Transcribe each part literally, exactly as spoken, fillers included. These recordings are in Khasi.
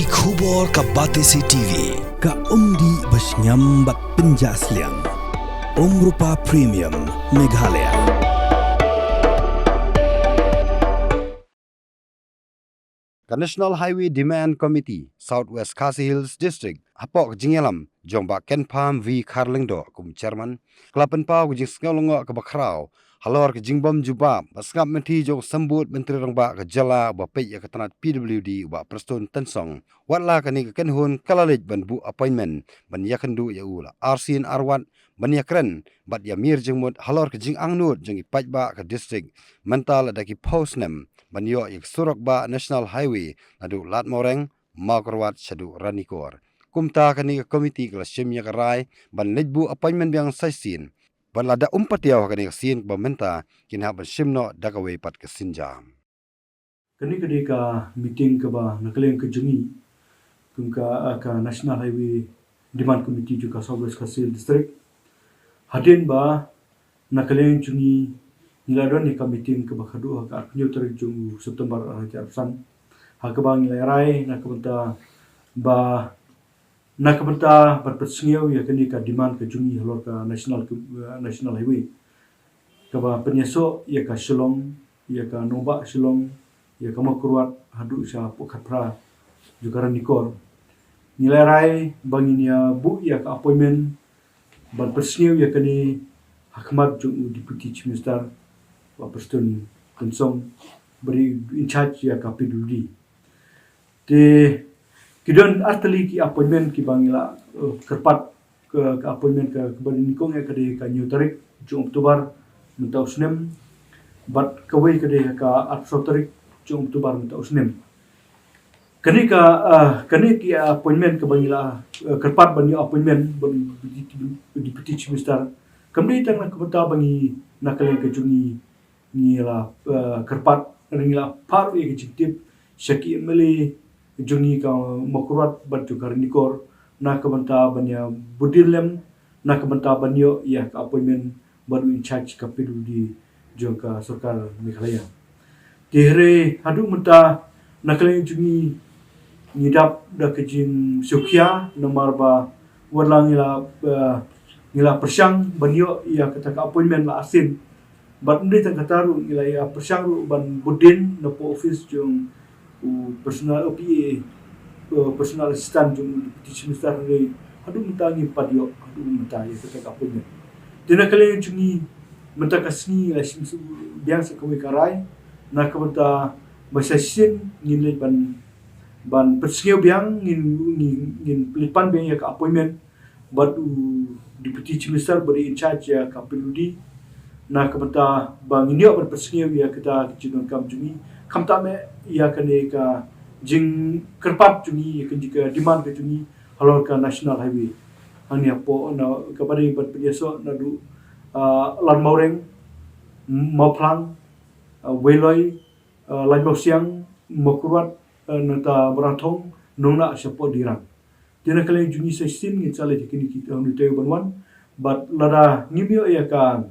Khubor ka Batesi T V, ka umdih ba shngiam bad pynjah sliang. Umrupa Premium, Meghalaya. Ka National Highway Demand Committee, South West Khasi Hills District, hapoh ka jingïalam jong Bah Kenpam V Kharlyngdoh kum chairman, ka la pynpaw ka jingsngew lyngngoh kaba khraw halor ka jingbym jubab bad sngap mynthi jong u Symbud Myntri Rangbah ka jylla uba peit ïa ka tnat P W D, u Bah Prestone Tynsong. Watla kane ka kynhun ka la leit ban buh appointment ban ïakynduh ïa u la arsien arwat ban ïakren bad ïamir jingmut halor ka jingangnud jong ki paidbah ka district, mynta lada ki phew snem ban ïoh ïa ka surok bah National Highway naduh Ladmawreng, Mawkyrwat shaduh Ranikor. Kumta kane ka komiti ka la shim ïa ka rai ban leit buh appointment biang sa shisien, bad lada ym patiaw ha kane ka sien kaba mynta, kin hap ban shim noh da kawei pat ka sienjam. Kane ka dei ka meeting kaba na ka liang ka jong ngi, kum ka, ka National Highway Demand Committee jong ka South West Khasi Hills District. Hadien ba na ka liang jong ngi ngi la don ïa ka meeting kaba khatduh ha ka arphew tarik jong u September arhajar arphew san, ha kaba ngi la rai na ka bynta ba na ka bynta ban pynsngew ïa kane ka demand ka jong ngi halor ka national, eh, national highway kaba pynïasoh ïa ka Shillong, ïa ka nongbah Shillong, ïa ka Mawkyrwat haduh sha poh khatphra jong ka Ranikor. Ngi la rai ba ngin ïa buh ïa ka appointment ban pynsngew ïa kane ha khmat jong u Deputy Chief Minister, Bah Prestone Tynsong, bad i in charge ïa ka P W D. Te ki don artylli ki appointment kiba ngi la, eh, kyrpad, ka, ka appointment ka, kaba nyngkong ïa ka dei ka hynñiew tarik jong October mynta u snem, bad kawei ka dei ka arphew tarik jong October mynta u snem. Kane ka, ah, kane ki appointment kaba ngi la, eh, kyrpad ban ïoh appointment ban Deputy, Deputy Chief Minister, kam dei tang na ka bynta ba ngi na ka liang ka jong ngi ngi la, eh, kyrpad, ngi la phah ïa ka jingtip sha ki M L A jong ngi ka Mawkyrwat bad jong ka Ranikor, na ka bynta ban ïa bud dien lem, na ka bynta ban ïoh ïa ka appointment bad u in charge ka P W D jong ka sorkar Meghalaya. Te hynrei haduh mynta na ka liang jong ngi ngi dap da ka jingsngewkhia namar ba watla ngi la, eh, ngi la pyrshang ban ïoh ïa kata ka appointment la arsien. Bad ym dei tang kata ruh, ngi la ïa pyrshang ruh ban bud dien na poh office jong u personal, o P A, eh, personal assistant jong u Deputy Chief Minister, hynrei haduh mynta ngim pat ïoh, haduh mynta ïa kata ka appointment. Te na ka liang jong ngi mynta ka sngi ngi la shim biang sa kawei ka rai na ka bynta ba sa shisien ngin leit ban, ban pynsngew biang, ngin, ngin, ngin leit pan biang ïa ka appointment bad u Deputy Chief Minister bad i in charge ïa ka P W D, na ka bynta ba ngin ïoh ban pynsngew ïa kata ka jingdonkam jong ngi, khamtam eh ïa kane ka jingkyrpad jong ngi, ïa kane ka demand ka jong ngi halor ka national highway. Hangne hapoh na kaba dei ban pynïasoh naduh, ah, Ladmawreng, Mawphlang, ah, Weiloi, ah, Laitmawsiang, Mawkyrwat, ah, nangta Mawrangthong, nongna shapoh Dirrang. Te na ka liang jong ngi sa shisien ngin sa leit ha kine ki taïew ban wan. Bad lada ngim ïoh ïa ka,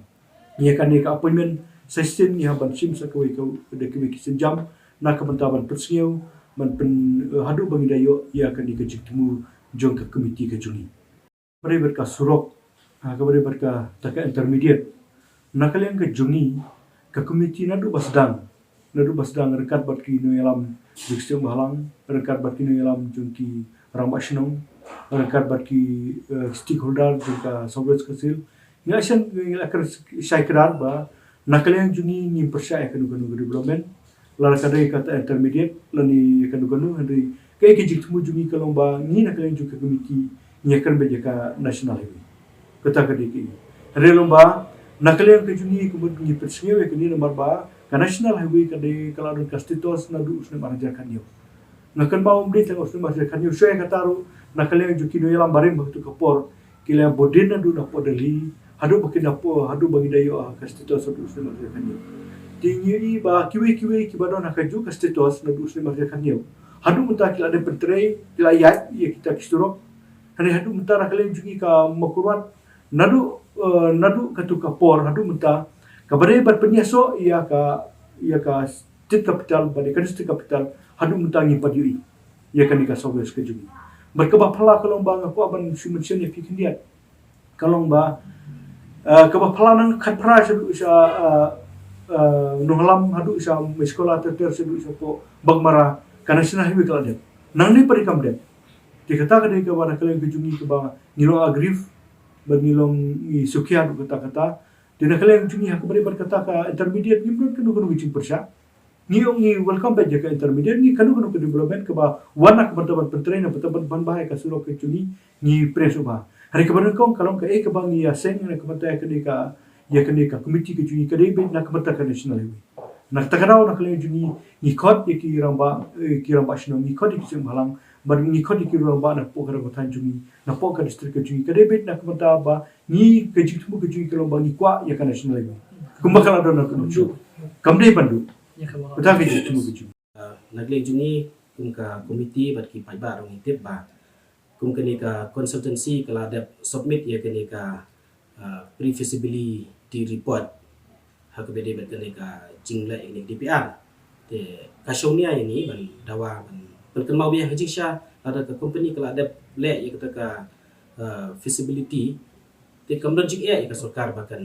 ïa kane ka appointment, sa shisien ngi hap ban shim sa kawei ka, da kawei ki sienjam na ka bynta ban pynsngew, ban pyn, eh, haduh ba ngi da ïoh ïa kane ka jingthmu jong ka komiti ka jong ngi. Kaba dei bad ka surok, ha, kaba dei bad kata ka intermediate. Na ka liang ka jong ngi, ka komiti naduh ba sdang, naduh ba sdang ryngkat bad ki nongïalam jong ka seng bhalang, ryngkat bad ki nongïalam jong ki rangbah shnong, ryngkat bad ki, eh, stakeholder jong ka South West Khasi Hills, ngi la shem, ngi la kren shai kdar ba na ka liang jong ngi ngim pyrshah ïa kano kano ka development, lada ka dei kata intermediate lane ïa kano kano, hynrei kaei ka jingthmu jong ngi ka long ba ngi na ka liang jong ka komiti ngi ïakren beit ïa ka national highway. Kata ka dei kaei. Hynrei long ba na ka liang ka jong ngi ka mut ngi pynsngew ïa kane namar ba ka national highway ka dei ka la don ka status naduh u snem arhajar khathynñiew. Nga kynmaw ym dei tang u snem arhajar khathynñiew, shuwa ïa kata ruh na ka liang jong ki nongïalam barim ha kato ka por ki la bud dien naduh napoh Delhi haduh ba kin da poi, haduh ba kin da ïoh ka status haduh u snem arhajar khathynñiew. Te ngi ïohi ba kiwei kiwei kiba don ha kajuh ka status naduh u snem arhajar khathynñiew, haduh mynta ki la dep pyntrei, ki la ïaid ïa kita ki surok. Hynrei haduh mynta na ka liang jong ngi ka Mawkyrwat, naduh, eh, naduh kato ka por haduh mynta, kaba dei ban pynïasoh ïa ka, ïa ka state capital bad ïa ka district capital, haduh mynta ngim pat ïohi. ïa kane ka service ka jong ngi. Bad kaba phylla ka long ba nga kwah ban shu mention ïa phi khyndiat, ka long ba, eh, kaba phylla nang khatphra shaduh sha, eh, eh, Nonglam haduh sha Mashkola ter ter shaduh shapoh Baghmara ka National Highway ka la dep. Nangne pat kam dep. Te kata ka dei kaba na ka liang ka jong ngi kaba ngi long aggrieved bad ngi long ngi sukhi haduh katta katta. Te na ka liang jong ngi ha kaba dei bad kata ka intermediate ngim don kano kano ka jingpyrshah. Ngi ong ngi welcome back ïa ka intermediate, ngi kano kano ka development kaba wan na ka bynta ban pyntrei, na ka bynta ban, ban bha ïa ka surok ka jong ngi, ngi pyrshah bha. Hynrei kaba nyngkong ka long kaei kaba ngi ïaseng na ka bynta ïa kane ka, ïa kane ka committee ka jong ngi ka dei beit na ka bynta ka National Highway. Na kata ka daw na ka liang jong ngi, ngi khot ïa ki rangbah, eh, ki rangbah shnong, ngi khot ïa ki seng bhalang, bad ngi khot ïa ki rangbah napoh ka ri ka thaiñ jong ngi, napoh ka district ka jong ngi, ka dei beit na ka bynta ba ngi ka jingthmu ka jong ngi ka long ba ngi kwah ïa ka National Highway. Kumba ka la don na ka National Highway. Kam dei ban duh. Ïa ka ba. Kata ka jingthmu ka jong ngi. Ah, na ka liang jong ngi kum ka committee bad ki paidbah ruh ngi tip ba kum kane ka consultancy ka la dep submit ïa kane ka, ah, pre-feasibility report ha kaba dei bad kane ka jingleh ïa kane ka D P R. Te ka shong nia ïa ngi ban dawa ban pynkynmaw biang ha jingshisha lada ka company ka la dep leh ïa kata ka, ah, feasibility. Te kam don jingeh ïa ka sorkar ba kan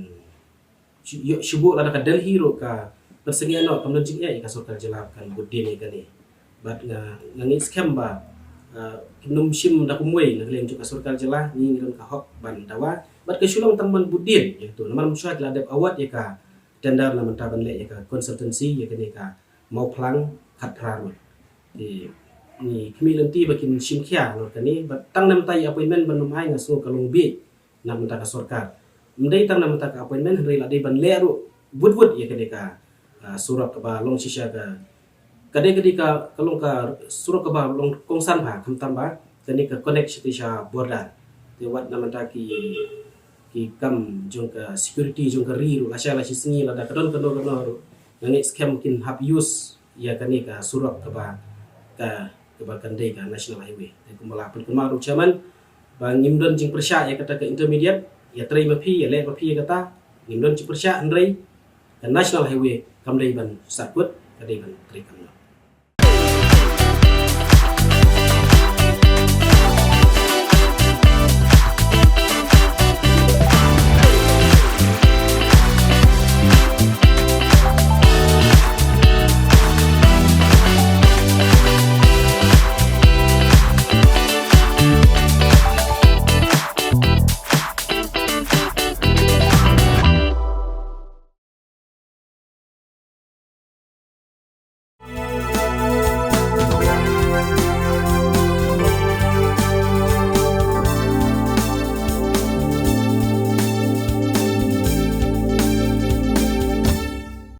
shu-, ïoh shu buh lada ka Delhi ruh ka pynsangeh noh, kam don jingeh ïa ka sorkar jylla ba kan bud dien ïa kane. Bad nga, nga ngeit skhem ba, ah, kim nym shim da kumwei na ka liang jong ka sorkar jylla, ngi ngi don ka hok ban dawa. Bad ka shu long tang ban bud dien ïa kato. Namar mynshwa ki la dep award ïa ka tender na mynta ban leh ïa ka consultancy ïa kane ka Mawphlang Khatphra Road. Te ngi khmih lynti ba kin shim khia nalor kane, bad tang na mynta ïa appointment ban nym ai nga sngew ka long bieit na mynta ka sorkar. Ym dei tang na mynta ka appointment, hynrei la dei ban leh ruh wut wut ïa kane ka, ah, surok kaba long shisha ka, ka dei, ka dei ka, ka long ka surok kaba long kongsan bha, khamtam ba kane ka connect sha, sha border. Te wat na mynta ki, ki kam jong ka security jong ka ri ruh lashai lashisngi lada ka don kano kano ruh, nga ngeit skhem kin hap use ïa kane ka surok kaba, ka, kaba kan dei ka National Highway. Te kumba la pynkynmaw ruh Chairman ba ngim don jingpyrshah ïa kata ka intermediate, ïatrei ma phi, ïaleh ma phi ïa kata, ngim don jingpyrshah, hynrei ka National Highway kam dei ban sahkut, ka dei ban treikam noh.